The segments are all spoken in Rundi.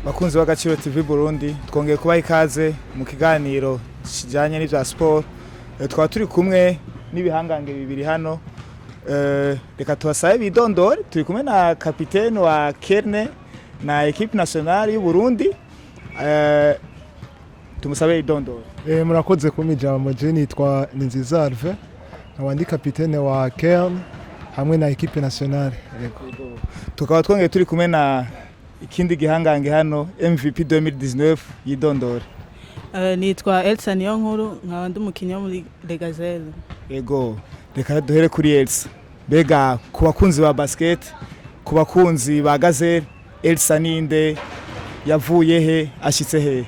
Bakunzi b'Agaciro TV Burundi, twongeye kubaha ikaze mu kiganiro kijyanye n'ibya siporo. Twaba turi kumwe n'ibihangange bibiri hano. Reka tubasabe bidondore. Turi kumwe na kapitene wa Kerne na équipe nationale y'u Burundi. Tumusabe yidondore. Murakoze kumpa ijambo. Je nitwa Ninziza Alve, nkaba ndi kapitene wa Kern hamwe na équipe nationale. Yego. Tukaba twongeye turi kumwe na ikindi gihangange hano, MVP 2019, yidondore. Nitwa Elsa Niyonkuru, nkaba ndi umukinnyi wo muri Les Gazelles. Ego, reka duhere kuri Elsa. Mbega ku bakunzi ba basket, ku bakunzi ba Gazelle, Elsa ninde? Yavuye he? Ashitse he?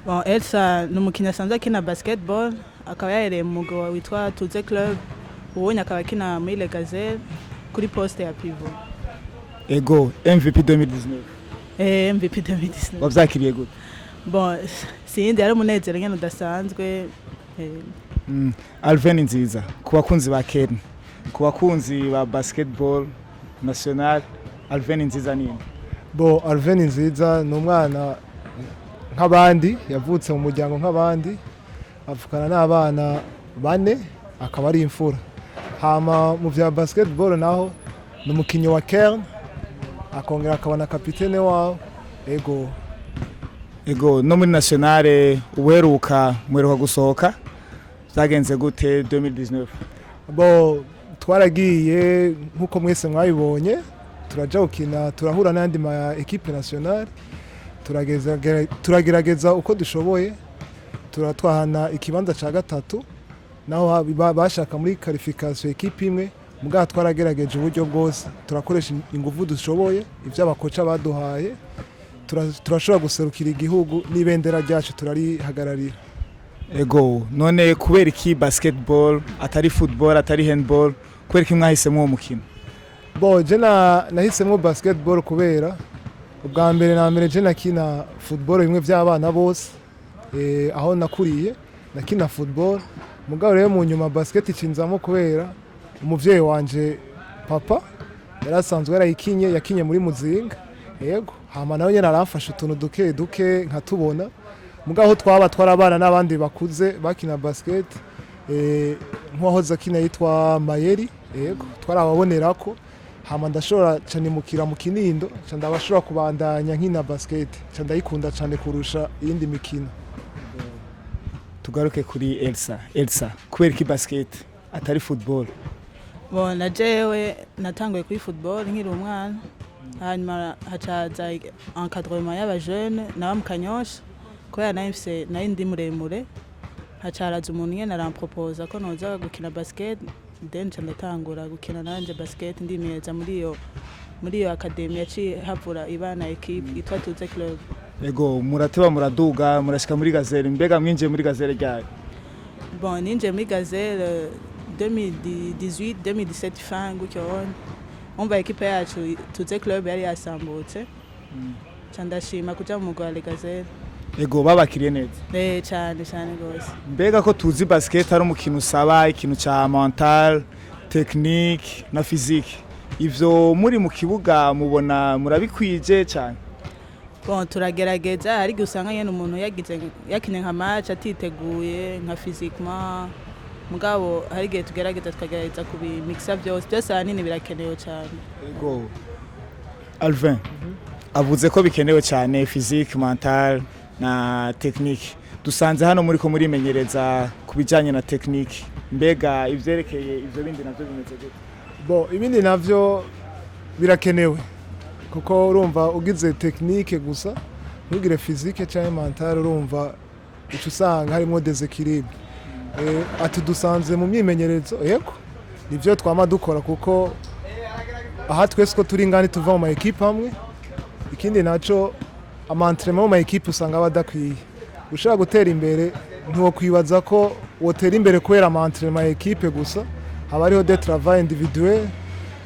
Bon, Elsa ni umukinnyi asanzwe akina basketball, akaba yahereye mu mugwi witwa Tuze Club, ubonye akaba akina muri Les Gazelles kuri poste ya pivot. Ego, MVP 2019. MVP 2019. Wavyakiriye gute? Bon, sindi, yari umunezero nyene udasanzwe. Alvin Nziza, ku bakunzi ba Kern, ku bakunzi ba basketball national, Alvin Nziza ninde? Bo, Alvin Nziza ni umwana nk'abandi, yavutse mu muryango nk'abandi, avukana n'abana bane, akaba ari imfura. Hama mu vya basketball naho ni umukinnyi wa Kern, akongera akaba na kapitene wabo. Ego. Ego, no muri nationale ubuheruka muheruka gusohoka, vyagenze gute 2019? Bo, twaragiye nk'uko mwese mwabibonye, turaja gukina, turahura n'andi ma équipe nationale, turagerageza uko dushoboye, turatwahana ikibanza ca gatatu, naho bashaka muri qualification équipe imwe. Mugabo twaragerageje uburyo bwose, turakoresha ingufu dushoboye, ivyo abakoca baduhaye, turashobora guserukira igihugu n'ibendera ryacu turarihagararira. Ego, none kubera iki basketball, atari football, atari handball? Kubera iki mwahisemo uwo mukino? Bo, je nahisemwo basketball kubera ubwa mbere na mbere je nakina football bimwe vy'abana bose, aho nakuriye nakina football. Mugabo rero mu nyuma basket icinzamo kubera umuvyeyi wanje, papa, yari asanzwe yarayikinye, yakinye muri Muzinga. Yego, hama nawe nyene aramfasha utuntu duke duke nkatubona. Mugabo aho twaba twarabana n'abandi bakuze bakina basket, nk'uwahoze akina yitwa Mayeri. Yego, twarababonerako. Hama ndashobora ca nimukira mu Kinindo, ca ndabashobora kubandanya nkina basket, ca ndayikunda cane kurusha iyindi mikino. Tugaruke kuri Elsa. Elsa, kubera iki basket atari football? Bon, na jewe natanguye kuri football nkiri umwana, hanyuma hacaza encadrement y'abajene naba mu Kanyosha. Kubera nari mfise, nari ndi muremure, hacaraza umuntu nyene aramproposa ko noza gukina basket, then nca ndatangura gukina nanje basket, ndimenyereza muri iyo academy yaciye havura ibana équipe yitwa Tuze Club. Ego, murateba, muraduga, murashika muri Gazelle. Mbega mwinjiye muri Gazelle ryari? Bon, ninjiye muri Gazelle 2018, 2017 fin gutyo. Umva, équipe yacu Tuze Club yari yasambutse, ca ndashima kuja mu mugwi wa Les Gazelles. Ego, babakiriye neza? Eh, cane cane gose. Mbega ko tuzi basket ari umukino usaba ikintu ca mental, technique na physique, ivyo muri mu kibuga mubona murabikwije cyane? Bon, turagerageza. Hari igihe usanga nyene umuntu yagize, yakinye nka match atiteguye nka physiquement. Mugabo hari igihe tugerageza, tukagerageza kubimixa byose byose. Ahanini birakenewe cyane. Ego, Alvin avuze ko bikenewe cyane physique, mental na technique. Dusanze hano muri ko murimenyereza ku bijyanye na technique. Mbega ivyerekeye ivyo bindi navyo bimeze gute? Bo, ibindi navyo birakenewe, kuko urumva ugize technique gusa ntugire physique cyangwa mental, urumva uca usanga harimo déséquilibre. Ati dusanze mu myimenyerezo, yego, nivyo twama dukora, kuko aha twese ko turi ingani tuva mu ma équipe amwe. Ikindi naco, ama entraînement mu ma équipe usanga aba adakwiye. Ushaka gutera imbere Ntiwokwibaza ko wotera imbere kubera ama entraînement ya équipe gusa, haba hariho des travail individuel.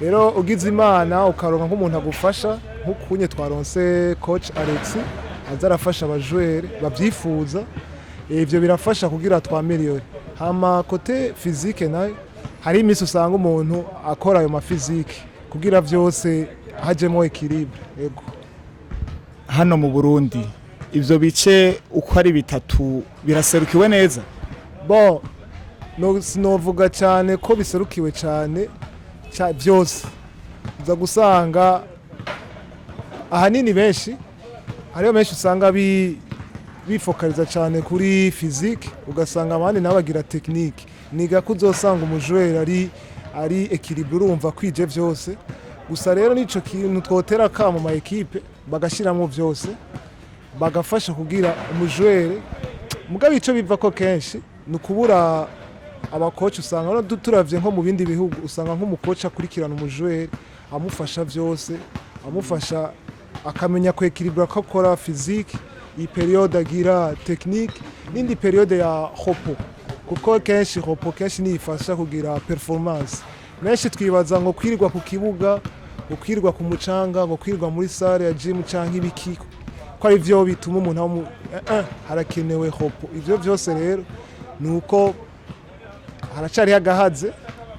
Rero ugize Imana ukaronka nk'umuntu agufasha, nk'ukunye twaronse coach Alex aza arafasha aba joueurs babyifuza, ivyo birafasha kugira tw'améliore. Hama côté physique nayo, hari iminsi usanga umuntu akora ayo ma physique kugira vyose hajemo équilibre, yego. Hano mu Burundi, ivyo bice uko ari bitatu biraserukiwe neza? Bon, no, sinovuga cyane ko biserukiwe cyane byose. Uza gusanga ahanini benshi, hariho benshi usanga bifokaliza cyane kuri physique, ugasanga abandi nabo bagira technique. Niga ko uzosanga umu joueur ari équilibré, urumva kwije byose. Gusa rero nico kintu twotera kamo ma équipe, bagashiramo byose, bagafasha kugira umu joueur. Mugabo ico biva ko kenshi ni ukubura aba coach. Usanga no turavye nko mu bindi bihugu, usanga nk'umu coach akurikirana umu joueur, amufasha byose, amufasha akamenya kwekilibura ko akora physique, iyi période agira technique, n'indi période ya repos, kuko kenshi repos kenshi niyifasha kugira performance. Benshi twibaza ngo kwirirwa ku kibuga, ngo kwirirwa ku mucanga, ngo kwirirwa muri salle ya gym canke ibiki, ko ari vyo bituma umuntu aba harakenewe repos. Ivyo vyose rero ni uko haracariho agahaze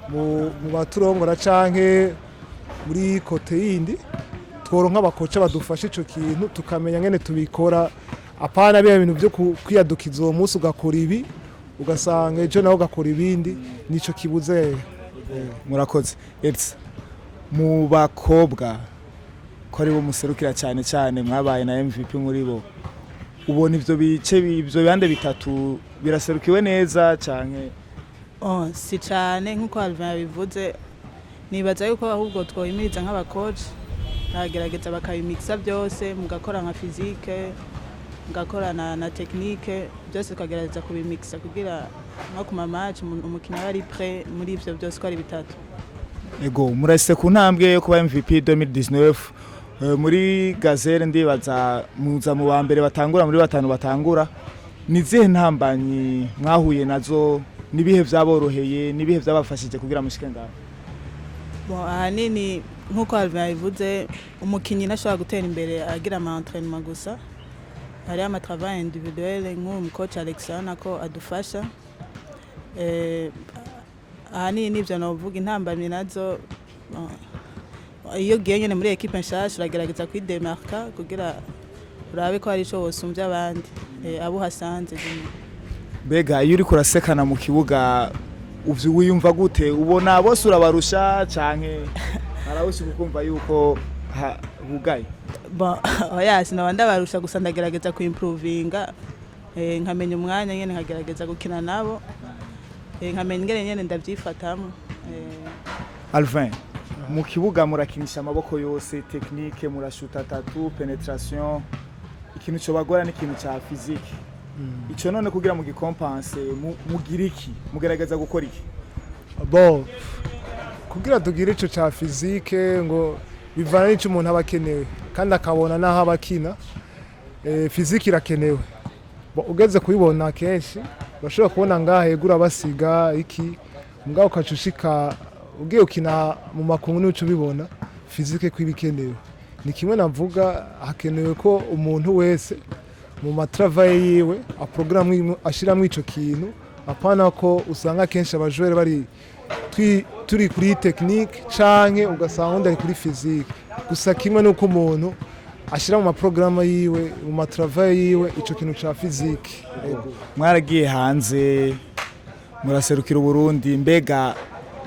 mu baturongora canke muri côté yindi. Tworonka aba coach badufasha ico kintu, tukamenya ngene tubikora, apana biya bintu byo kwiyadukiza uwo munsi ugakora ibi, ugasanga ejo nawe ugakora ibindi. Nico kibuze. Murakoze. Elsa, mu bakobwa ko ari bo muserukira cyane cyane, mwabaye na MVP muri bo, ubona ivyo bice ivyo bihande bitatu biraserukiwe neza canke? Oh, si cyane nk'uko Alvin yabivuze. Nibaza yuko ahubwo twohimiriza nk'aba coach, bakagerageza bakabimixa byose, mugakora nka physique, mugakora na technique, byose tukagerageza kubimixa kugira nko ku ma match umukinnyi aba ari prêt muri ivyo byose uko ari bitatu. Ego, murase ku ntambwe yo kuba MVP 2019 muri Gazelle. Ndibaza muza mu ba mbere batangura, muri batanu batangura. Ni zihe ntambanyi mwahuye nazo? Nibihe vyaboroheye? Nibihe vyabafashije kugira mushike ngaho? Bon, ahanini nk'uko Alvin yabivuze, umukinnyi ntashobora gutera imbere agira ama entraînement gusa. Hariho ama travail individuel, nk'uwo mu coach Alexandre ko adufasha. Ahanini nivyo novuga. Intambamyi nazo, bon, iyo ugiye nyene muri équipe nshasha, uragerageza kwidemarka kugira urabe ko hari ico wosumvya abandi, abo uhasanze nyene. Mbega iyo uriko urasekana mu kibuga, uvyo wiyumva gute? Ubona bose urabarusha canke harawushika ukumva yuko hugaye? Bon, oya, sinaba ndabarusha, gusa ndagerageza kuimprovinga, nkamenya umwanya nyene nkagerageza gukina nabo, nkamenya ingene nyene ndavyifatamwo. Alvin, mu kibuga murakinisha amaboko yose, technique, murashuta tatu, pénétration. Ikintu cobagora ni ikintu ca physique. Ico none kugira mu gicompense mugira iki? Mugerageza gukora iki? Bon, kugira tugire ico ca physique, ngo bivana n'ico umuntu aba akenewe kandi akabona n'aho aba akina. Physique irakenewe. Bon, ugeze kubibona kenshi urashobora kubona ngaha yegura basiga iki, mugabo ukaca ushika ugiye ukina mu makungu nico ubibona physique ko iba ikenewe. Ni kimwe navuga, hakenewe ko umuntu wese mu ma travail yiwe aprogaramu ashiramwo ico kintu, apana ko usanga kenshi aba joueurs bari turi kuri technique canke ugasanga undi ari kuri physique gusa. Kimwe nuko umuntu ashira mu maprograma yiwe, mu ma travail yiwe, ico kintu ca physique. Ego. Mwaragiye hanze, muraserukira Uburundi. Mbega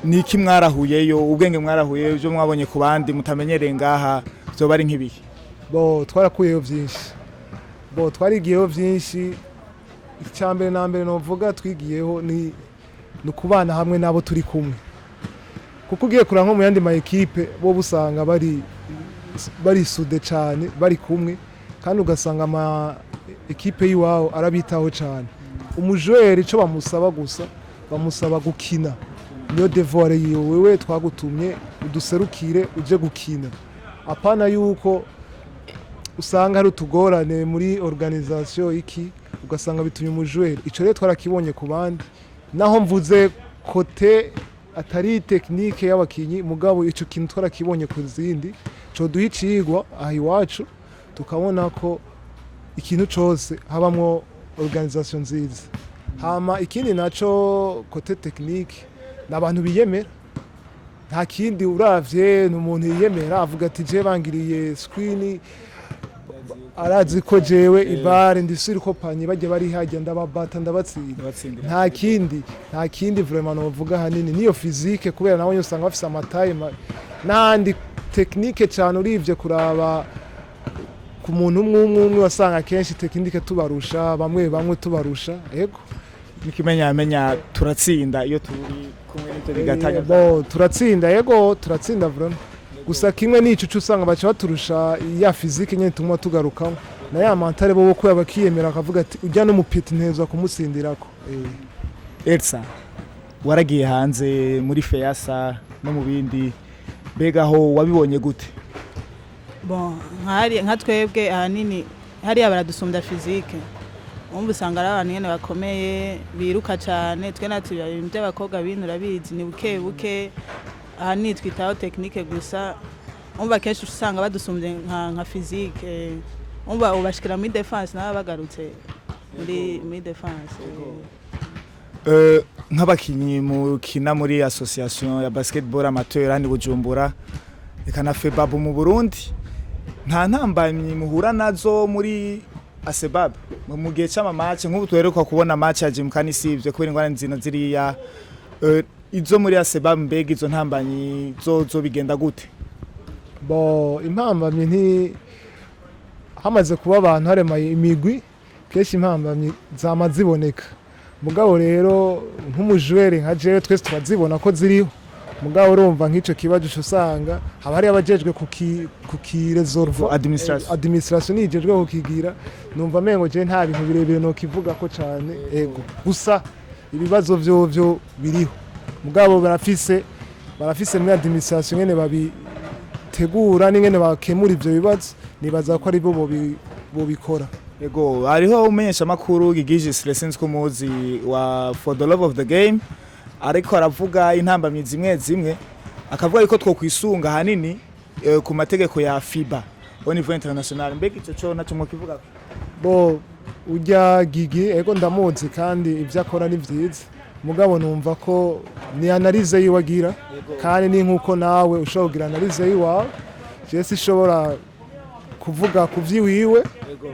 niki mwarahuyeyo, ubwenge mwarahuyeyo, ibyo mwabonye ku bandi mutamenyereye ngaha vyoba ari nk'ibihe? Bon, twarakuyeyo vyinshi. Bon, twarigiyeho vyinshi. Icya mbere na mbere novuga twigiyeho ni ukubana hamwe n'abo turi kumwe, kuko ugiye kuraba nko mu yandi ma équipe, bo usanga bari soudés cyane, bari kumwe, kandi ugasanga ama équipe y'iwabo arabitaho cyane. Umu joueur icyo bamusaba gusa, bamusaba gukina, niyo devoir yiwe. Wewe twagutumye uduserukire, uje gukina, apana yuko usanga hari utugorane muri organisation iki. Ugasanga bitumye umujoueur. Ico rero twarakibonye ku bandi, naho mvuze côté atari technique y'abakinyi, mugabo ico kintu twarakibonye ku zindi, coduha icigwa aha iwacu, tukabona ko ikintu cose habamwo organisation nziza. Hama ikindi naco, côté technique, ni abantu biyemera, nta kindi. Uravye ni umuntu yiyemera, avuga ati: "Je bangiriye screen, arazi ko jewe ibare ndisubira ko panier bajya bari hajya, ndababata, ndabatsinda." Nta kindi, nta kindi vraiment novuga. Hanini niyo physique, kubera nabo nyine usanga bafise amataille n'ahandi technique cyane. Urivye kuraba ku muntu umwe umwe umwe, wasanga kenshi technique tubarusha, bamwe bamwe tubarusha, yego. N'ikimenyamenya turatsinda iyo turi kumwe n'ivyo bigatanya. Bo turatsinda, yego, turatsinda vraiment. Gusa kimwe n'ico uca usanga baca baturusha ya physique nyene tuguma tugarukamo, na ya mentale bo kubera bakiyemera, akavuga ati: "Ujya no mupeti ntezwa kumutsindirako." Elsa, waragiye hanze muri FEASSSA no mu bindi, mbega aho wabibonye gute? Bon, nka twebwe ahanini hariya baradusumbya physique. Umva, usanga ari abantu nyene bakomeye, biruka cane. Twe natwe ibintu by'abakobwa bino urabizi, ni buke buke. Ahanini twitaho technique gusa. Umva, kenshi usanga badusumbye nka physique. Umva, ubashikira muri défense, nabo bagarutse muri défense. Nk'abakinyi mukina muri association ya basketball amateur hano i Bujumbura, eka na FEBABU mu Burundi, nta ntambamyi muhura nazo muri ASEBAB mu gihe c'ama match? Nk'ubu tuheruka kubona match ya Gymkhana isivye kubera ingorane zina ziriya, izo muri ASEBAB, mbega izo ntambamyi zo bigenda gute? Bo impambamyi nti hamaze kuba abantu haremaye imigwi, kenshi impambamyi zama ziboneka. Mugabo rero nk'umujoueur nka jewe, twese turazibona ko ziriho. Mugabo urumva nk'ico kibazo uca usanga haba hariyo abajejwe kukiresolva. Administration. Administration nijejwe kukigira. Numva mengo je nta bintu birebire nokivuga ko cane. Ego, gusa ibibazo vyovyo biriho, mugabo barafise muri administration ngene babitegura n'ingene bakemura ivyo bibazo. Nibaza ko ari bo bobikora. Ego, hariho umenyesha makuru Gigije Sinzi ko muzi, wa For the Love of the Game, ariko aravuga intambamyi zimwe zimwe, akavuga yuko twokwisunga hanini ku mategeko ya FIBA au niveau international. Mbega ico co naco mwokivuga? Bo ujya Gigi, ego, ndamuzi kandi ibyo akora ni vyiza, mugabo numva ko ni analyse yiwe agira, kandi ni nkuko nawe ushobora kugira analyse yiwawe. Je sinshobora kuvuga ku vyiwiwe,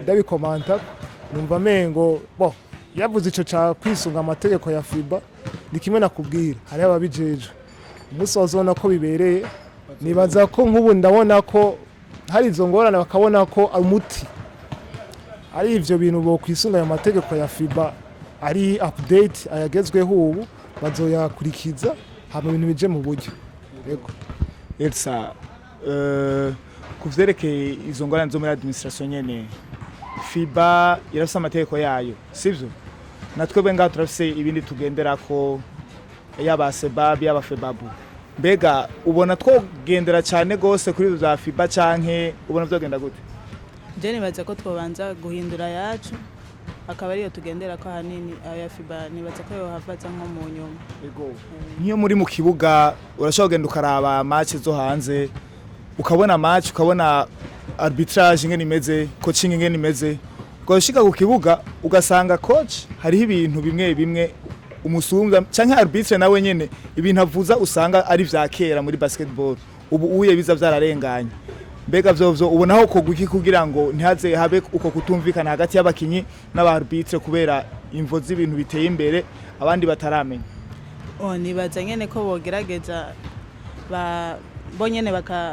ndabikomanta. Numva mengo bo yavuze ico ca kwisunga amategeko ya FIBA, ni kimwe nakubwira, hariho ababijejwe. Umunsi wazobona ko bibereye, nibaza ko nk'ubu ndabona ko hari izo ngorane, bakabona ko umuti ari ivyo bintu bokwisunga ayo mategeko ya FIBA ari update, ayagezweho ubu, bazoyakurikiza, hama ibintu bije mu buryo, yego. Elsa, ku vyerekeye izo ngorane zo muri administration nyene, FIBA irafise amategeko yayo, sivyo? Na twebwe ngaho turafise ibindi tugenderako, yaba SEBAB, yaba FEBABU. Mbega ubona twogendera cyane gose kuri ivyo vya FIBA, canke ubona vyogenda gute? Je nibaza ko twobanza guhindura yacu, akaba ariyo tugendera ko ahanini. Ayo ya FIBA nibaza ko yohava aza nko mu nyuma. Nk'iyo muri mu kibuga, urashobora kugenda ukaraba match zo hanze, ukabona match, ukabona arbitrage ingene imeze, coaching ingene imeze, ugashika ku kibuga ugasanga coach hariho ibintu bimwe bimwe umusumbya, canke arbitre nawe nyene ibintu avuza usanga ari vya kera muri basketball, ubu uye biza vyararenganye. Mbega vyovyo ubona aho kogwa iki kugira ngo ntihaze habe uko kutumvikana hagati y'abakinyi n'aba arbitre kubera imvo z'ibintu biteye imbere abandi bataramenya? Oh, nibaza nyene ko bogerageza ba bo nyene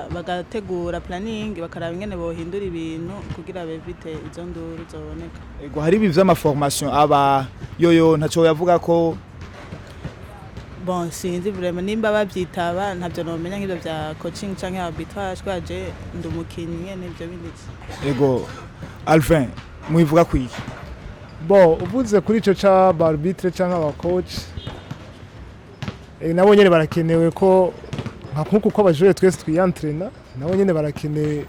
bagategura planning, bakaraba ingene bohindura ibintu kugira bevite izo nduru zoboneka. Ego, hari ibi vy'amaformation aba yoyo ntaco yavuga ko? Bon, sinzi vraiment nimba bavyitaba, ntavyo nomenya nk'ivyo vya coaching canke arbitrage, kubera je ndi umukinyi nyene, ivyo bindi. Ego, Alvin, mubivuga kwiki? Bo uvuze kuri ico ca arbitre canke aba coach, nabo nyene barakenewe, ko nka nkuko uko abajoueur twese twiyantrena, nabo nyene barakeneye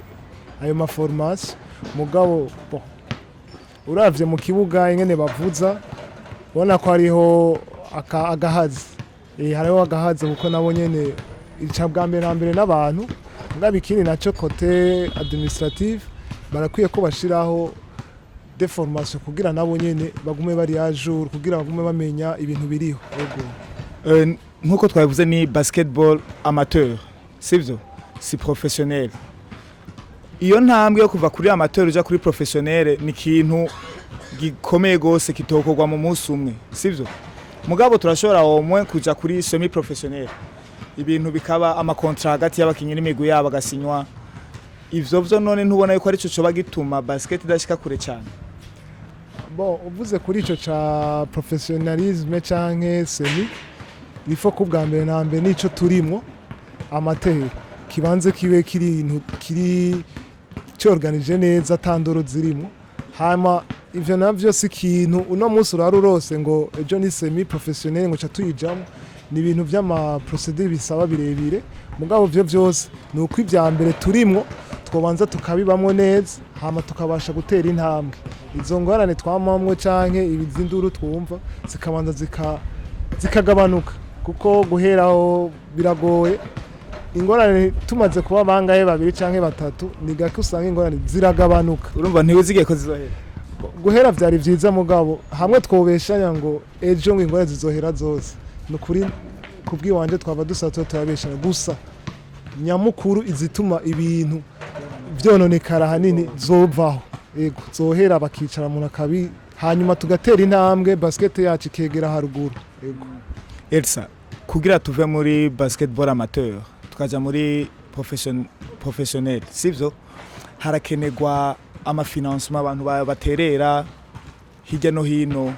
ayo maformation. Mugabo bon, Uravye mu kibuga ingene bavuza, ubona ko hariho agahazi. Hariho agahazi kuko nabo nyene ica bwa mbere na mbere n'abantu. Mugabo ikindi naco, côté administrative, barakwiye ko bashiraho des formations kugira nabo nyene bagume bari à jour, kugira bagume bamenya ibintu biriho. Yego. Nk'uko twabivuze, ni basketball amateur, sivyo? Si professionnel. Iyo ntambwe yo kuva kuri amateur uja kuri professionnel ni ikintu gikomeye gose, kitokorwa mu munsi umwe, sivyo? Mugabo turashobora au moins kuja kuri semi professionnel, ibintu bikaba ama contrats hagati y'abakinyi n'imigwi yabo agasinywa. Ivyo vyo none ntubona yuko arico coba gituma basket idashika kure cyane? Bon, uvuze kuri ico ca professionnalisme canke semi, il faut ko bwa mbere na mbere nico turimwo amateur kibanze kibe kiri kiri cyorganije neza, atandoro zirimo. Hama ivyo navyo si ikintu uno munsi urara urose ngo ejo ni semi professionnel ngo ca tuyijamo. Ni ibintu vy'ama procédures bisaba birebire. Mugabo vyo vyose ni uko ivya mbere turimwo twobanza tukabibamwo neza, hama tukabasha gutera intambwe. Izo ngorane twamamwo canke ibizinduru twumva zikabanza zikagabanuka, kuko guheraho biragoye. Ingorane tumaze kuba bangahe, babiri canke batatu, ni gake usanga ingorane ziragabanuka. Urumva ntiwizigiye ko zizohera? Guhera vyari vyiza, mugabo hamwe twobeshanya ngo ejo ngo ingorane zizohera zose, ni ukuri kubw'iwanje twaba dusa tuba turabeshanya. Gusa nyamukuru izituma ibintu vyononekara ahanini zovaho, yego, zohera, bakicara umuntu akabi, hanyuma tugatera intambwe, basket yacu ikegera haruguru, yego. Elsa, kugira tuve muri basketball amateur tukaja muri professionnel, sivyo? Harakenerwa ama financement, abantu baterera hirya no hino.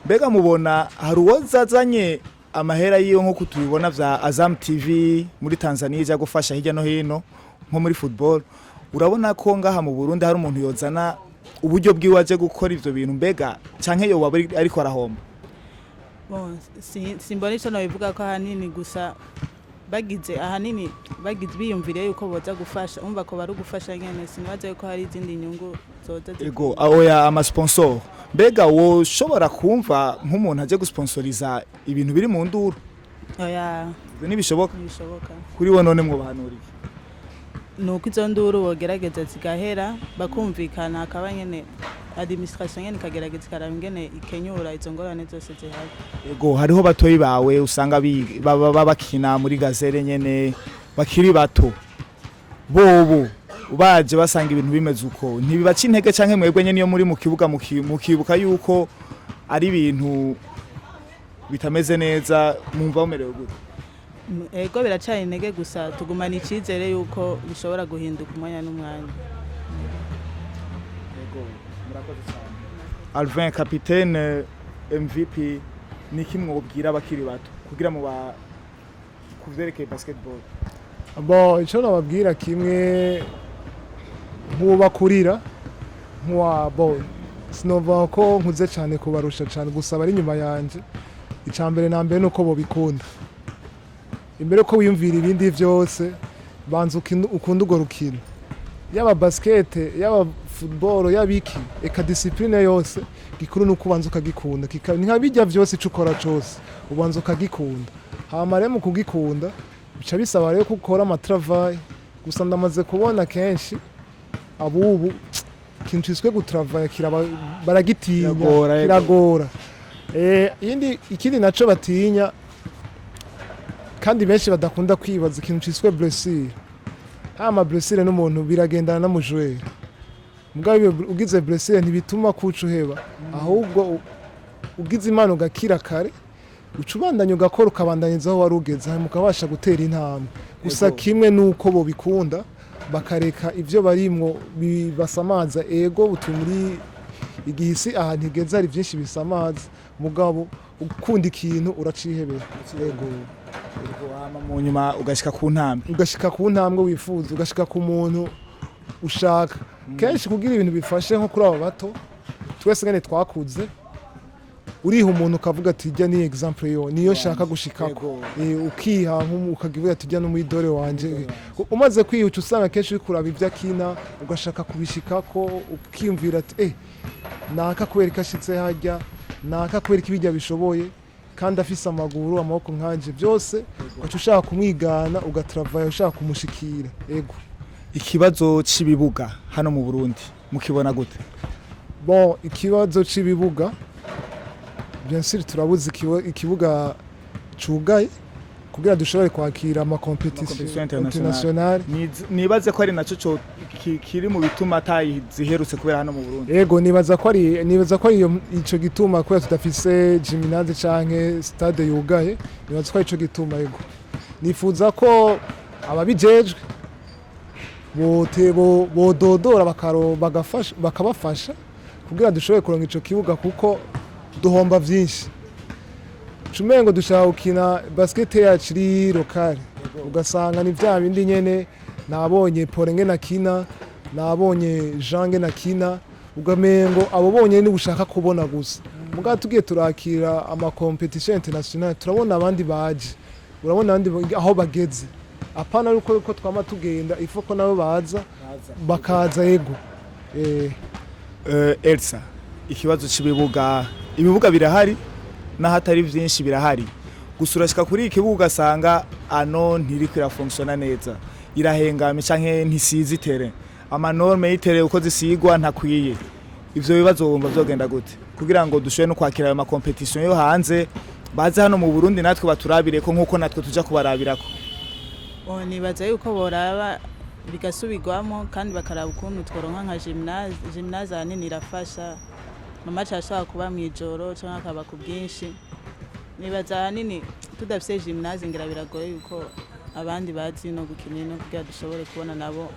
Mbega mubona hari uwozazanye amahera yiwe, nk'uko tubibona vya Azam TV muri Tanzania ija gufasha hirya no hino nko muri football? Urabona ko ngaha mu Burundi hari umuntu yozana uburyo bwiwe aje gukora ivyo bintu, mbega canke yoba ariko arahomba? Bon, simbona ico nobivuga ko ahanini, gusa bagize ahanini bagize biyumviriye yuko boza gufasha, umva ko bari ugufasha nyene, sinibaza yuko hari izindi nyungu zoza. Ego, oya, ama sponsor. Mbega woshobora kumva nk'umuntu aje gusponsoriza ibintu biri mu nduru? Oya. Ivyo ntibishoboka. Ntibishoboka. Kuri we none mwobahanura iki? Ni uko izo nduru bogerageza zigahera, bakumvikana, hakaba nyene administration nyene ikagerageza ikaraba ingene ikenyura izo ngorane zose zihari. Ego, hariho batoyi bawe usanga baba bakina muri Gazelle nyene, bakiri bato. Bobo baje basanga ibintu bimeze uko, ntibibaca intege, canke mwebwe nyene iyo muri mu kibuga mukibuka yuko ari ibintu bitameze neza, mwumva mumerewe gute? Ego, biracari intege, gusa tugumana icizere yuko bishobora guhinduka umwanya n'umwanya. Alvin, capitaine MVP, niki mwobwira abakiri bato kugira muba kuvyerekeye basketball? Bon, icyo nababwira kimwe, nk'ubakurira, nk'uwa, bon, sinova ko nkuze cyane kubarusha cyane, gusa bari inyuma yanjye, icya mbere na mbere ni uko bobikunda. Imbere ko wiyumvira ibindi byose, banza ukunde urwo rukino, yaba basket, yaba football, yaba iki, eka discipline yose. Gikuru ni uko ubanza ukagikunda. Ni nka bijya byose, icyo ukora cyose ubanza ukagikunda. Hama rero mu kugikunda bica bisaba rero ko ukora ama travail. Gusa ndamaze kubona kenshi abubu ikintu ciswe gutravaya kiraba baragitinya. Kiragora, yego. Kiragora. Ikindi naco batinya, kandi benshi badakunda kwibaza, ikintu ciswe blessure. Hama blessure n'umuntu biragendana n'umu joueur. Mugabo iyo ugize blessure ntibituma kuca uheba, ahubwo ugize Imana ugakira kare, uca ubandanya ugakora, ukabandanyiriza aho wari ugeze, hanyuma ukabasha gutera intambwe. Gusa kimwe nuko bobikunda, bakareka ibyo barimwo bibasamaza. Ego, turi muri igihe isi ahantu igeze hari byinshi bisamaza, mugabo ukunda ikintu uracihebera, yego. Hama mu nyuma ugashika ku ntambwe. Ugashika ku ntambwe wifuza, ugashika ku muntu ushaka. Kenshi kugira ibintu bifashe nko kuri aba bato, twese ngene twakuze. Uriha umuntu ukavuga ati: "Ijya ni exemple yo niyo nshaka gushikako." Ukiha ukagira ati: "Ujya n'umu idole wanje." Umaze kwihuta, usanga kenshi uri kuraba ibyo akina, ugashaka kubishikako, ukiyumvira ati: "Naka kubera ko ashitse hajya, naka kubera ko ibijya bishoboye kandi afise amaguru, amaboko nkanje byose," ugaca ushaka kumwigana, ugatravaya ushaka kumushikira, ego. Ikibazo c'ibibuga hano mu Burundi mukibona gute? Bon, ikibazo c'ibibuga, bien sûr turabuze ikibuga cugaye kugira dushobore kwakira ama compétition compétition internationale. Internationale. Nibaze ko ari naco co kiri mu bituma atayi ziherutse kubera hano mu Burundi. Ego, nibaza ko ari ico gituma, kubera tudafise gymnase canke stade yugaye. Nibaza ko ari ico gituma, ego. Nifuza ko ababijejwe bododora bagafasha, bakabafasha kugira dushobore kuronka ico kibuga, kuko duhomba vyinshi. Cumengo dushaka gukina basket yacu iri locale, ugasanga ni vya bindi nyene. Nabonye Paul ngene akina, nabonye Jean ngene akina, ugamengo abo bonyene nibo ushaka kubona gusa. Mugabo tugiye turakira ama compétition internationale, turabona abandi baje, urabona abandi aho bageze. Apana yuko uko twama tugenda, ifo ko nabo baza, bakaza, ego. Elsa, ikibazo c'ibibuga, ibibuga birahari n'ahatari vyinshi birahari, gusa urashika kuri iki kibuga ugasanga ano ntiriko irafonctiona neza, irahengamye canke ntisize itere, ama normes y'i terrain uko zisigwa ntakwiye. Ivyo bibazo wumva vyogenda gute kugira ngo dushobore no kwakira ayo ma compétition yo hanze, baze hano mu Burundi natwe baturabireko nk'uko natwe tuja kubarabirako? Oh, nibaza yuko boraba bigasubirwamo kandi bakaraba ukuntu tworonka nka gymnase. Gymnase ahanini irafasha ama match, ashobora kuba mw'ijoro canke akaba ku bwinshi. Nibaza ahanini tudafise gymnase, ngira biragoye yuko abandi bazi no gukina ino kugira dushobore kubona nabo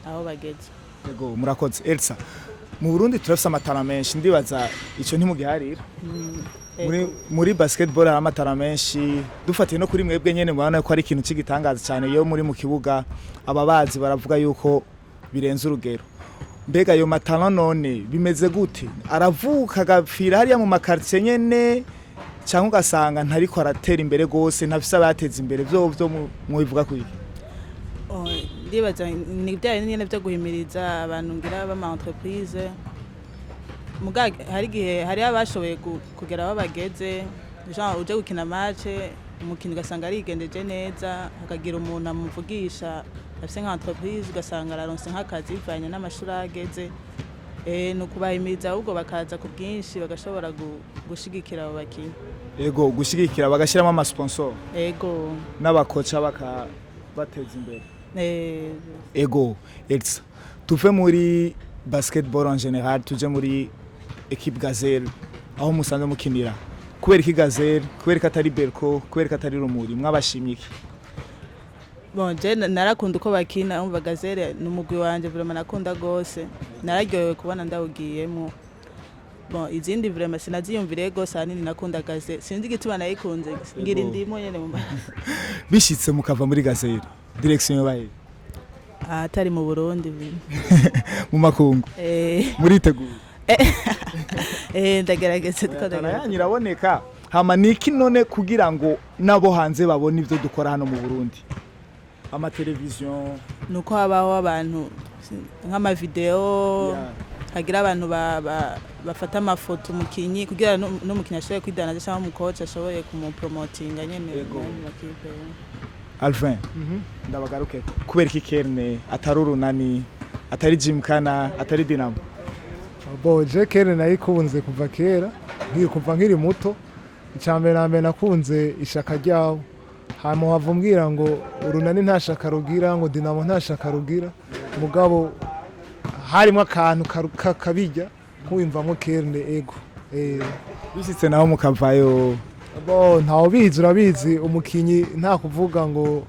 aho bageze. Yego, murakoze Elsa. Mu Burundi turafise ama talents menshi, ndibaza ico ntimugiharira. Muri basketball hari ama talents menshi. Dufatiye no kuri mwebwe nyene, murabona ko ari ikintu c'igitangaza cyane iyo muri mu kibuga, ababazi baravuga yuko birenze urugero. Mbega ayo ma talents none bimeze gute? Aravuka agapfira hariya mu ma quartier nyene, cyangwa ugasanga ntariko aratera imbere gose, ntafise abayateza imbere? Vyo mwivuga kwiki? Oh, ndibaza ni bya bindi nyene vyo guhimiriza abantu, ngira b'ama entreprise. Muga hari igihe hariho abashoboye kugera aho bageze, genre uje gukina match, umukinnyi ugasanga arigendeje neza, hakagira umuntu amuvugisha afise nka entreprise, ugasanga araronse nk'akazi bivanye n'amashuri aho ageze. Ni ukubahimiriza ahubwo bakaza ku bwinshi, bagashobora gushigikira abo bakinyi. Yego, gushigikira bagashyiramo ama sponsor Ego. n'abakoca bakabateza imbere. Ego Elsa, tuve muri basketball en général, tuje muri équipe Gazelle aho musanzwe mukinira. Kubera iki Gazelle? Kubera ko atari Berco? Kubera ko atari Rumuri? Mwabashimye iki? Bon, je narakunda uko bakina. Umva, Gazelle ni umugwi wanje vraiment nakunda gose, nararyohewe kubona ndawugiyemo. Bon, izindi vraiment sinaziyumviriye gose, ahanini nakunda Gazelle, sinzi igituma nayikunze, ngira indimo nyene mu maraso. Bishitse mukava muri Gazelle, direction yabaye? Atari mu Burundi. Mu makungu? Eh. Muriteguye? Ndagerageza, ndiko Tana ndagerageza. Yanyu iraboneka. Hama niki none kugira ngo nabo hanze babone ivyo dukora hano mu Burundi, amateleviziyo? Nuko habaho abantu nk'ama vidéo, hagira abantu bafata amafoto umukinyi kugira n'umukinyi ashobore kwidanaza cyangwa umukoci ashoboye kumupromotinga nyene Yego. mu yandi makipe. Alvin, ndabagaruke. Kubera iki Kerne atari Urunani, atari Gymkhana, atari Dinamo? Bon, je Kerne nayikunze kuva kera, kuva nkiri muto. Icya mbere na mbere nakunze ishaka ryabo. Hanyuma wava umbwira ngo Urunani nta shaka rugira, ngo Dinamo nta shaka rugira, mugabo harimo akantu kabijya nkuwimvamo Kerne, ego. Bishitse naho mukavayo? Bo, ntawe ubizi, urabizi umukinyi nta kuvuga ngo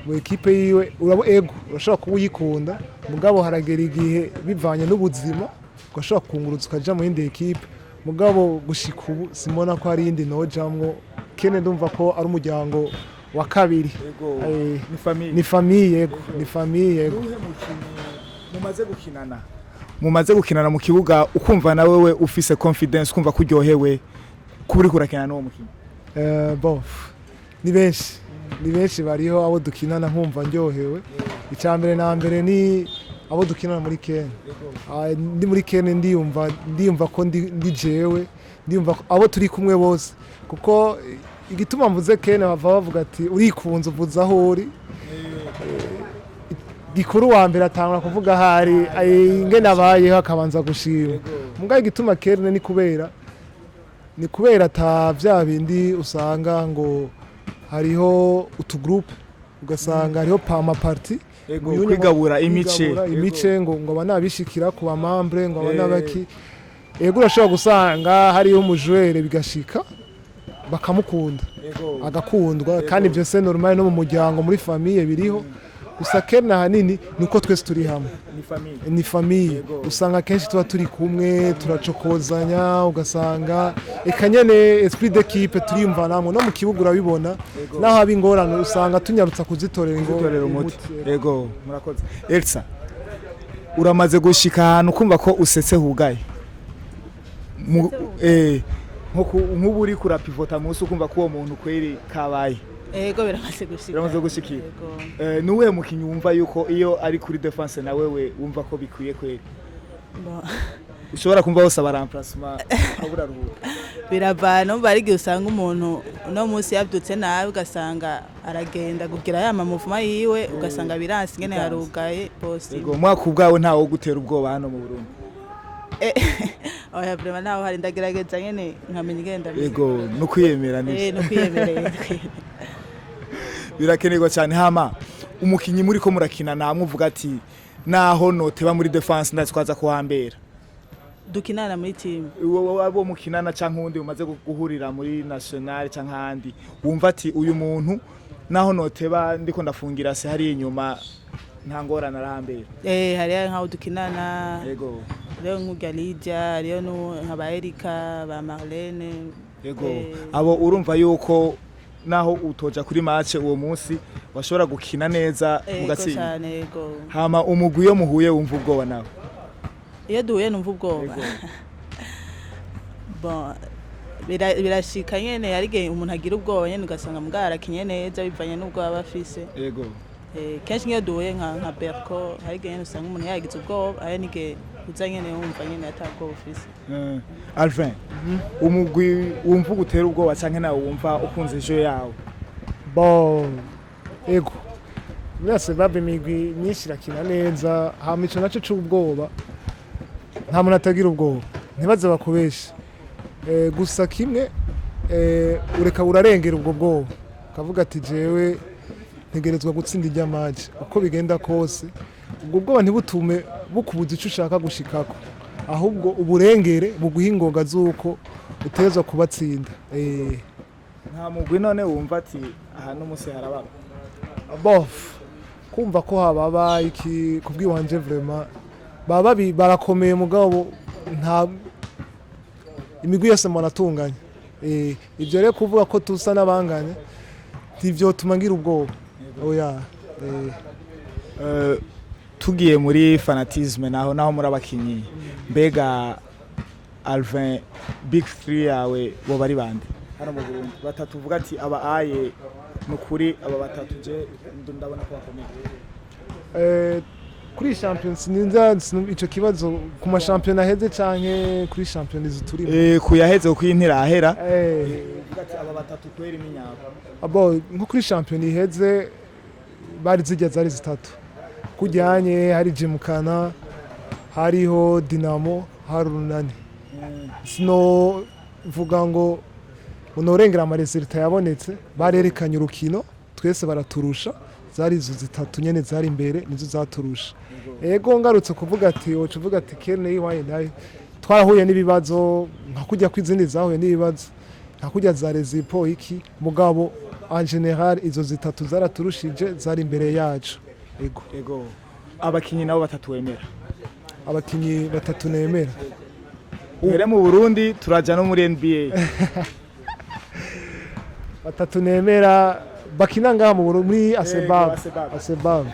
mu ekipe yiwe urabo, ego, urashobora kuba uyikunda, mugabo haragera igihe bivanye n'ubuzima ugashobora kungurutsa ukaja mu yindi ekipe. Mugabo gushika ubu simbona ko hari iyindi nojamwo. Kene ndumva ko ari umuryango wa kabiri. Ni famille. Ni famille, yego, ni famille, yego. Nuhe mukinyi mumaze gukinana mu kibuga ukumva na wewe ufise confidence, ukumva ko uryohewe? Kuba uriko urakina n'uwo mukinyi. Bon, ni benshi bariho abo dukinana nkumva ndyohewe. Icya mbere na mbere ni abo dukinana muri Kenya. Ndi muri Kenya ndiyumva ko ndi jewe, ndiyumva ko abo turi kumwe bose, kuko igituma mvuze Kenya bava bavuga ati urikunze uvuze aho uri. Gikuru wa mbere atangura kuvuga ahari ingene abayeho, akabanza gushima. Mugabo igituma Kenya ni kubera ata bya bindi usanga ngo hariho utugroupe, ugasanga hariho pama parti. Uyu Kwigabura imice. Kwigabura imice, ngo aba nabishikira ku bamembre, ngo aba nabaki. Ego, urashobora gusanga hariho umujoueur bigashika bakamukunda, agakundwa, kandi ibyo c'est normal no mu muryango, muri famille biriho. Gusa Kenya ahanini ni uko twese turi hamwe. Ni famille. Ni famille. Usanga kenshi tuba turi kumwe, turacokozanya, ugasanga eka nyene esprit d'équipe, turiyumvanamwo. No mu kibuga urabibona, naho haba ingorane usanga tunyarutsa kuzitorera Kuzitorera umuti. Ego, murakoze. Elsa, uramaze gushika ahantu kumva ko usetse hugaye? Nko nk'ubu uri kurapivota munsi ukumva ko uwo muntu kweri kabaye? Ego, biramaze gushika. Biramaze gushikira. Ego. Nuwuhe mukinyi wumva yuko iyo ari kuri défense na wewe wumva ko bikwiye kweri? Bon. Ushobora kumva wose aba remplacement ukabura ruhuka? Biravana, umva hari igihe usanga umuntu uno munsi yabyutse nabi, ugasanga aragenda kugira ya mamouvement yiwe, ugasanga biranse ingene Biranse. yarugaye bose. Ego, mwaka ubwawe ntawo gutera ubwoba hano mu Burundi? Oya, vraiment naho hari, ndagerageza nyene nkamenya ingene ndabizi. Ego, no kwiyemera nivyo. No kwiyemerera, kwiyemera. Birakenerwa cyane. Hama umukinyi muri ko murakina namwe uvuga ati naho noteba muri défense ndatwaza kuhambera? Dukinana muri team? Uwo abo mukinana canke uwundi umaze guhurira muri national canke ahandi, wumva ati uyu muntu naho noteba ndiko ndafungira se hari inyuma nta ngorane, arahambera? Hariyo nkaho dukinana. Hariyo nk'urya Lydia, hariyo nka ba Erika, ba Marlene. Abo urumva yuko naho utoja kuri match uwo munsi washobora gukina neza mugatsinda? Cyane, ego. Hama umugwi iyo muhuye wumva ubwoba nawe? Iyo duhuye numva ubwoba? Bon, birashika nyene, hari igihe umuntu agira ubwoba nyene, ugasanga mugabo arakinye neza bivanye n'ubwoba aba afise. Kenshi nk'iyo duhuye nka Berco, hari igihe nyene usanga umuntu yagize ubwoba, hari n'igihe uza nyene wumva nyene ata bwoba ufise. Alvin, umugwi wumva ugutera ubwoba canke nawe wumva ukunze ejo yawe? Bon, ego, muri Asebabu imigwi myinshi irakina neza. Hama ico naco c'ubwoba, nta muntu atagira ubwoba, ntibaze bakubeshe. Gusa kimwe, ureka urarengera ubwo bwoba, ukavuga ati jewe ntegerezwa gutsinda irya match uko bigenda kose. Ubwo bwoba ntibutume bukubuza ico ushaka gushikako, ahubwo uburengere buguha ingoga z'uko utegerezwa kubatsinda. Nta mugwi none wumva ati aha n'umunsi harababa? Bof, kumva ko hababa iki kubwiwanje, vraiment baba barakomeye, mugabo nta imigwi yose muratunganya. Ibyo rero kuvuga ko tusa n'abanganya ntivyotuma ngira ubwoba, oya. Tugiye muri fanatisme naho muri abakinyi, mbega Alvin, big three yawe bo bari bande hano mu Burundi? Batatu uvuga ati aba aye nukuri, aba batatu je ndabona ko bakomeye. Kuri champions ninza ico kibazo ku mashampiyona aheze canke kuri champions turimo? Kuyaheze kuko iyi ntirahera. Uvuga ati aba batatu kweri ni nyabo. Abo nko kuri shampiyona iheze bari zijya zari zitatu kujyanye, hari Jimkana, hariho Dinamo, hari Urunani. Sino vuga ngo unorengera amarésultats yabonetse, barerekanye urukino twese baraturusha. Zari izo zitatu nyene zari imbere, nizo zaturusha. Ego, ngarutse kuvuga ati woca uvuga ati Kerne yiwaye nayo twarahuye n'ibibazo nka kujya kw'izindi zahuye n'ibibazo, nka kujya za Rezipo iki, mugabo en général izo zitatu zaraturushije, zari imbere yacu, ego. Ego, abakinyi nabo batatu wemera? Abakinyi batatu nemera? Uhere mu Burundi, turaja no muri NBA. Batatu nemera bakina ngaha mu Burundi muri Asebab? Asebab. Asebab,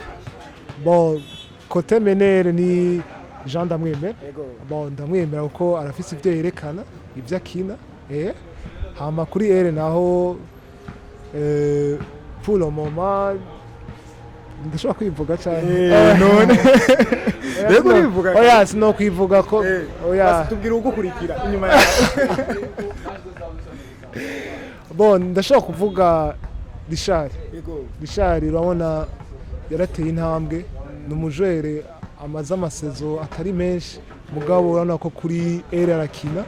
bon, côté meneur ni Jean, ndamwemera. Bon, ndamwemera kuko arafise ivyo yerekana, ivyo akina. Hama kuri aile naho, pour le moment ndashobora kwivuga cyane? None rego urivuga. Oya, sino kwivuga ko oya. Basi tubwire ugukurikira inyuma yawe. Bon, ndashobora kuvuga Richard. Richard urabona yarateye intambwe, ni umu joueur amaze ama saisons atari menshi, mugabo urabona ko kuri aile arakina,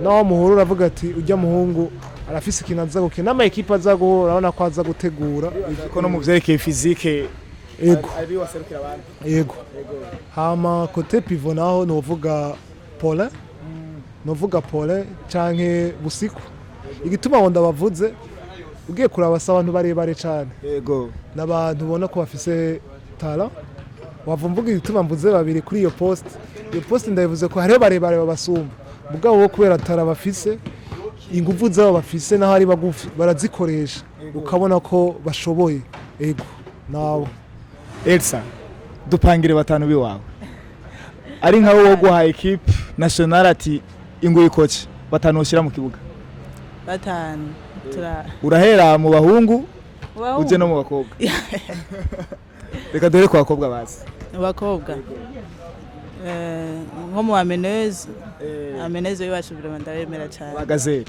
naho muhura uravuga ati ujya muhungu arafise ikintu aza gukina n'ama équipes aza guhura, urabona ko aza gutegura. Ko no mu vyerekeye physique ari waserukira abandi. Yego. Hama côté pivot naho novuga Paulin, novuga Paulin canke Busiku. Igituma ngo ndabavuze, ugiye kuraba si abantu barebare cane, n'abantu ubona ko bafise talent. Wava mvuga igituma mvuze babiri kuri iyo poste. Iyo poste ndayivuze ko hariho barebare babasumba, mugabo bo kubera talent bafise, inguvu zabo bafise, naho ari bagufi barazikoresha, ukabona ko bashoboye. Ego, nabo. Elsa, dupangire batanu biwawe, ari nkawe wo guha équipe nationale ati inguye coach, batanu ushyira mu kibuga. Batanu tura Urahera mu bahungu Mu uje no mu bakobwa. Reka dore ku bakobwa bazi. Mu bakobwa, nko mu ameneuse, ameneuse w'iwacu vraiment ndabemera cyane. Bagazeri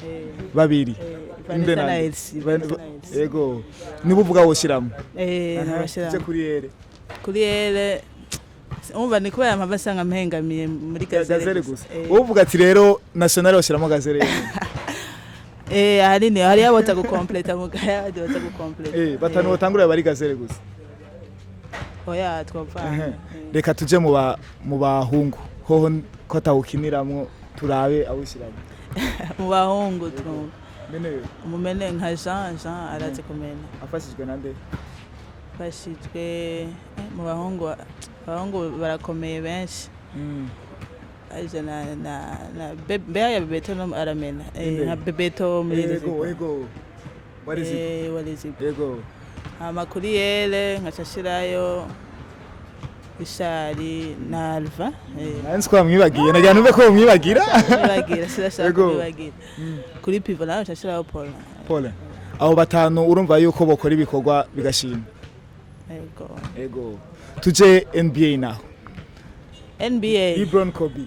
babiri. Inde Vanessa na nande? Elsie, Vanessa na Elsie. Yego, niba uvuga woshyiramo. Nabashiramo. Uje kuri aile. Kuri aile, umva ni kubera mpava nsanga mpengamiye muri Gazelle. Gazelle. Gusa wowe uvuga ati rero nationale washyiramo Gazelle. Ahanini hariyo abota gukompleta, mugaya abandi bota gukompleta. Batanu batangurira bari Gazelle gusa. Oya, twapfana. Reka tuje mu bahungu hoho ko atawukiniramwo, turabe awushyiramo. Mu bahungu twumva Mene. Umumene nka Jean, Jean arazi kumena. Afashijwe nande? Bashijwe mu bahungu, abahungu barakomeye benshi. Aje na mbega ya Bebeto no aramena. Inde? Nka Bebeto muri Ego, ego, warizi. Warizi. Ego. Hama kuri aile nkaca nshirayo Ishari na Alva. Nari nzi ko bamwibagiye, nagira numve ko bamwibagira. Mwibagira, sinashaka Ego. kumwibagira. Kuri pivot nawe nca nshirayo Paul. Paul. Abo batanu urumva yuko bokora ibikorwa bigashima. Ego. Ego, tuje NBA naho. NBA. LeBron, Kobe,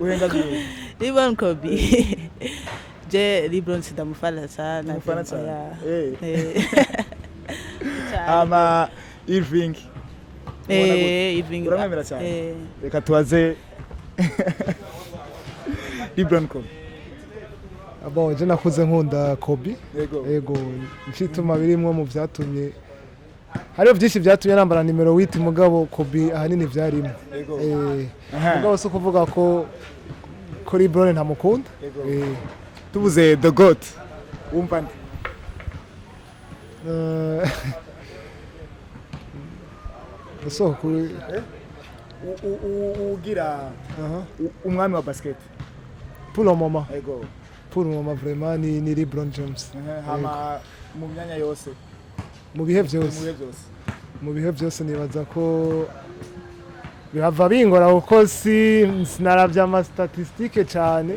uhengamiye. LeBron, Kobe. Je LeBron sindamufana sana. Umufana cyane? Oya. Cyane. Ama Irving ubona gute? Irving. Uramwemera cyane? Eh. Reka tubaze LeBron, Kobe. Bon, je nakuze nkunda Kobe. Ego, nicituma birimwo mu vyatumye, hariho byinshi byatumye nambara nimero 8, mugabo Kobe ahanini vyarimo. Mugabo si ukuvuga ko LeBron ntamukunda. Tubuze the GOAT, wumva nde? Ndasoko kuri Ugira umwami wa basket. Pour le moment. Pour le moment vraiment ni LeBron James. Hama mu myanya yose? Mu bihe Mu vyose. bihe byose. Mu bihe byose nibaza ko bihava bingora kuko si sinaravye ama statistiques cyane.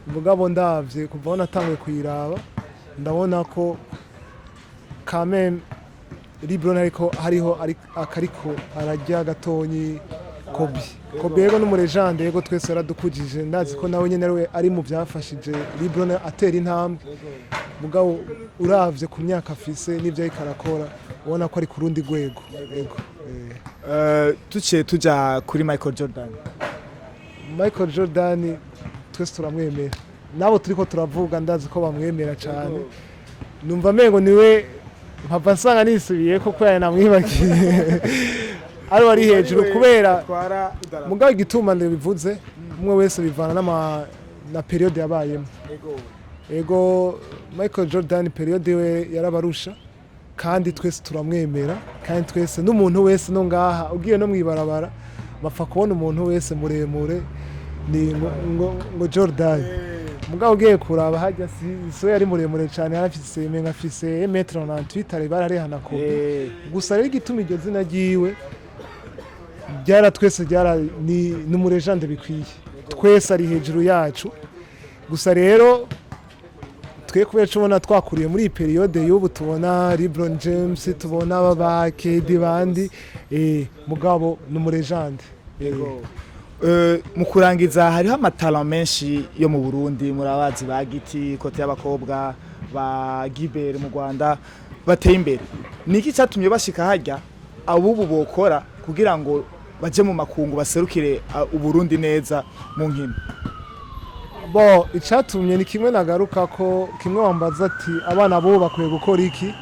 Mugabo ndavye kuva aho natanguye kuyiraba, ndabona ko quand même LeBron ariko hariho akariko ararya gatonyi Kobe. Kobe yego n'umu légende, yego twese yaradukujije, ndazi ko nawe nyene ariwe ari mu byafashije LeBron atera intambwe, mugabo uravye ku myaka afise n'ivyo ariko arakora, ubona ko ari ku rundi rwego. Yego. Tuciye tuja kuri Michael Jordan. Michael Jordan twese turamwemera, nabo turiko turavuga ndazi ko bamwemera cyane. Numva mengo niwe mpava nsanga nisubiye ko kubera namwibagiye ari wari hejuru kubera Atwara idarapo. Mugabo igituma ndabivuze, umwe wese bivana n'ama na période yabayemo. Ego, Michael Jordan période we yarabarusha, kandi twese turamwemera, kandi twese n'umuntu wese no ngaha ugiye no mwibarabara bapfa kubona umuntu wese muremure ni ngo Jordan. Mugabo ugiye kuraba hajya si so yari muremure cyane, yarafise menga afise 1m98, ari bararehana ko. Gusa rero igituma iryo zina ryiwe ryara twese ryara ni n'umu légende bikwiye, twese ari hejuru yacu. Gusa rero twebwe Twe kubera tubona twakuriye muri iyi période y'ubu, tubona LeBron James, tubona ba KD bandi, mugabo ni umu légende. Yego. Mu kurangiza, hariho ama talents menshi yo mu Burundi. Murabazi ba Giti côté y'abakobwa, ba Gibert mu Rwanda bateye imbere. Niki cyatumye bashika harya abubu bokora kugira ngo baje mu makungu, baserukire Uburundi neza mu nkino? Bo icatumye ni kimwe nagaruka ko kimwe wambaza ati abana bo bakwiye gukora iki.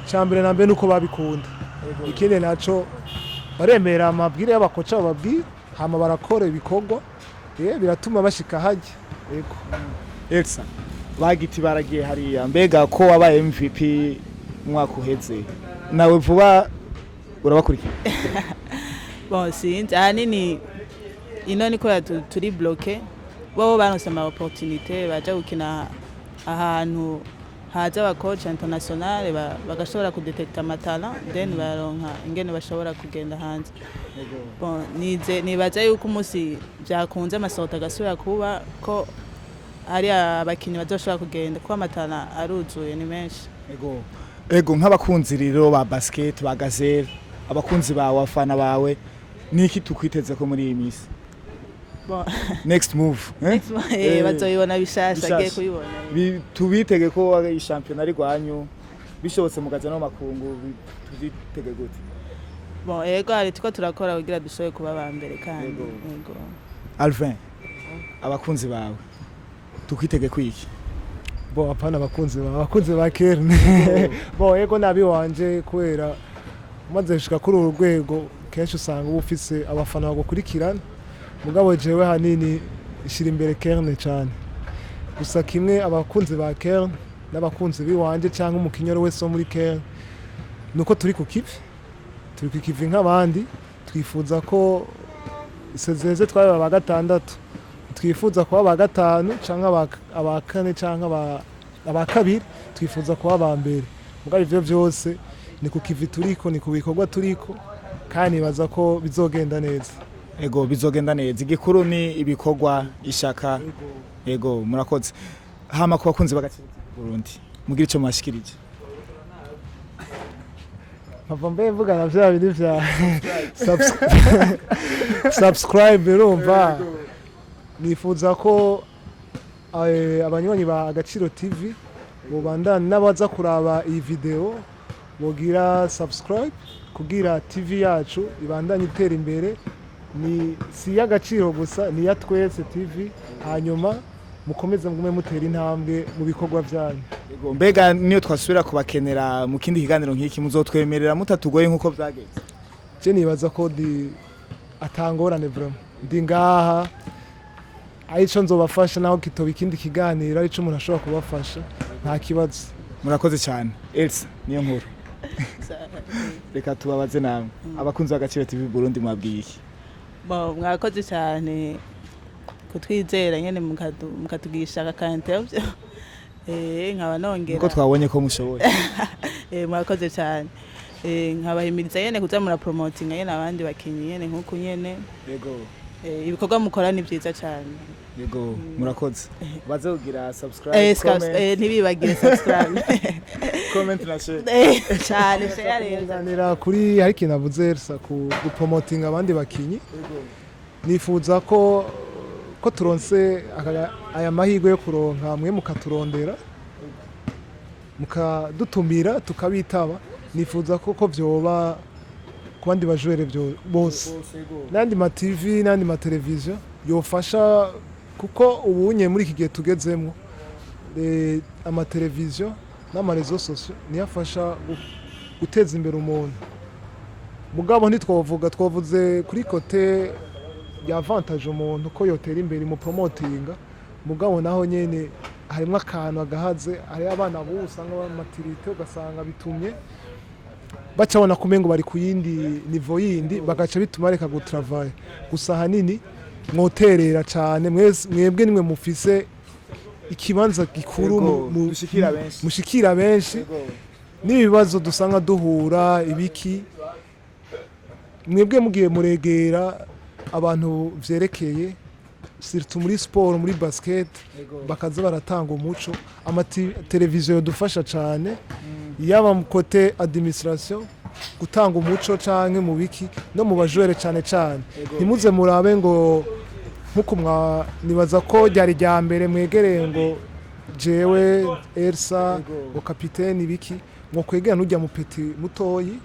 Cya mbere na mbere nuko babikunda. Ikindi naco, baremera amabwire y'aba coach bababwira, hama barakora ibikorwa, biratuma bashika hajya, yego. Elsa, bagiti baragiye hariya. Mbega ko wabaye MVP mu mwaka uheze, nawe vuba urabakurikiye? Bon, sinzi, ahanini ino niko turi bloqué. Bo baronse ama opportunité, baja gukina ahantu haza aba coach international, bagashobora kudetekta ama talents, then baronka ingene bashobora kugenda hanze. Bon, nize nibaza yuko umunsi byakunze amasohoto agasubira kuba, ko hari abakinyi bazoshobora kugenda, kuko ama talents aruzuye, ni menshi. Ego, nk'abakunzi rero ba basket ba Gazelle, abakunzi bawe, abafana bawe, niki tukwiteze ko muri iyi minsi? Bon, next move, eh? Bazoyibona bishasha. Bishasha. Agiye kubibona. Tubitege ko shampiyona ari rwanyu, bishobotse mukaja no mu makungu, tubitege gute? Bon, ego, hari tuko turakora kugira dushobore kuba aba mbere kandi. Yego. Ego. Alvin, abakunzi bawe tukwitege kwiki? Bo apana abakunzi ba Kern. Bo yego, nabi wanje, kubera umaze gushika kuri uru rwego kenshi usanga uba ufise abafana bagukurikirana. Mugabo jewe hanini ishira imbere Kern cyane. Gusa kimwe, abakunzi ba Kern n'abakunzi biwanje cyangwa umukinyoro wese wo muri Kern, nuko turi ku kivi, turi ku kivi nk'abandi. Twifuza ko sezeze twaba aba gatandatu, twifuza kuba aba gatanu canke aba kane canke aba kabiri, twifuza kuba aba mbere. Mugabo ivyo vyose ni ku kivi turiko, ni ku bikorwa turiko, kandi nibaza ko bizogenda neza. Ego, bizogenda neza. Igikuru ni ibikorwa, ishaka. Ego, murakoze. Hama ku bakunzi b'Agaciro Burundi, mugira ico mwashikirije. Mpava mbe mvugana vya bindi vya subscribe. Urumva, nifuza ko abanywanyi ba Agaciro TV bobandana n'abaza kuraba iyi video bogira subscribe kugira TV yacu ibandanye itera imbere. Ni si iy'Agaciro gusa, ni iya twese TV. Hanyuma mukomeze mugume mutera intambwe mu bikorwa byanyu. Ego, mbega niyo twasubira kubakenera mu kindi kiganiro nk'iki, muzotwemerera mutatugoye nk'uko vyagenze? Je nibaza ko ndi atangorane, vraiment ndi ngaha, arico nzobafasha naho kitoba ikindi kiganiro, arico umuntu ashobora kubafasha, nta kibazo. Murakoze cyane. Elsa, niyo nkuru. Reka tubabaze namwe, abakunzi b'Agaciro TV Burundi mwabwiye iki? Bon, mwakoze cyane kutwizera nyene mukatugisha aka interview. Nkaba nongera Nkuko twabonye ko mushoboye. Mwakoze cyane. Nkabahimiriza nyene kuza murapromotinga nyene abandi bakinyi nyene nkuku nyene. Ibikorwa mukora ni vyiza cyane. Yego, murakoze. Baze kugira subscribe, comment, ntibibagire subscribe. Comment na share. Cyane, share rero. Kunganira kuri hari ikintu avuze Elsa ku gupromotinga abandi bakinyi, nifuza ko turonse aya mahirwe yo kuronka mwe mukaturondera, mukadutumira tukabitaba, nifuza ko vyoba ku bandi ba joueurs bose n'andi ma TV n'andi ma televiziyo yofasha, kuko ubunye muri iki gihe tugezemwo, amateleviziyo n'ama réseaux sociaux niyo afasha guteza imbere umuntu. Mugabo ntitwovuga, twavuze kuri côté ya avantage umuntu ko yotera imbere mu promotinga. Mugabo naho nyene harimwo akantu agahaze. Hari abana bubu usanga bamatirite, ugasanga bitumye baca babona kumengo bari ku yindi niveau yindi, bagaca bituma reka gutravaye. Gusa ahanini mwoterera cane mwebwe nimwe mufise ikibanza gikuru. Yego, dushikira benshi. Mushikira benshi. N'ibibazo dusanga duhura ibiki, mwebwe mugiye muregera abantu vyerekeye. surtout muri sport, muri basket, bakaza baratanga umuco. Amateleviziyo yodufasha cyane, yaba mu côté administration, gutanga umuco, canke mu biki, no mu ba joueurs cyane cyane. Ntimuze murabe ngo nkuko mwa nibaza ko ryari rya mbere mwegereye ngo jewe Elsa ngo kapiteni biki, ngo kwegera n'ujya mu petit mutoyi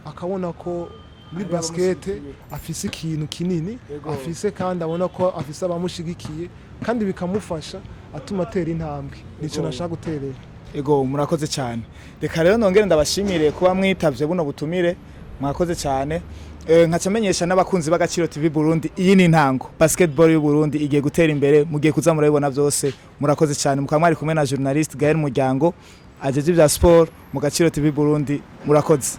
akabona ko muri basket afise ikintu kinini afise, kandi abona ko afise abamushigikiye, kandi bikamufasha atuma atera intambwe. Nico nashaka guterera. Ego, murakoze cyane. Reka rero nongere ndabashimire kuba mwitavye buno butumire, mwakoze cyane. Nkaca menyesha n'abakunzi b'Agaciro TV Burundi, iyi ni intango. Basketball y'u Burundi igiye gutera imbere, mugiye kuza murabibona byose. Murakoze cyane. Mukaba mwari kumwe na journaliste Gaël Muryango ajeje ibya sport mu Gaciro TV Burundi. Murakoze.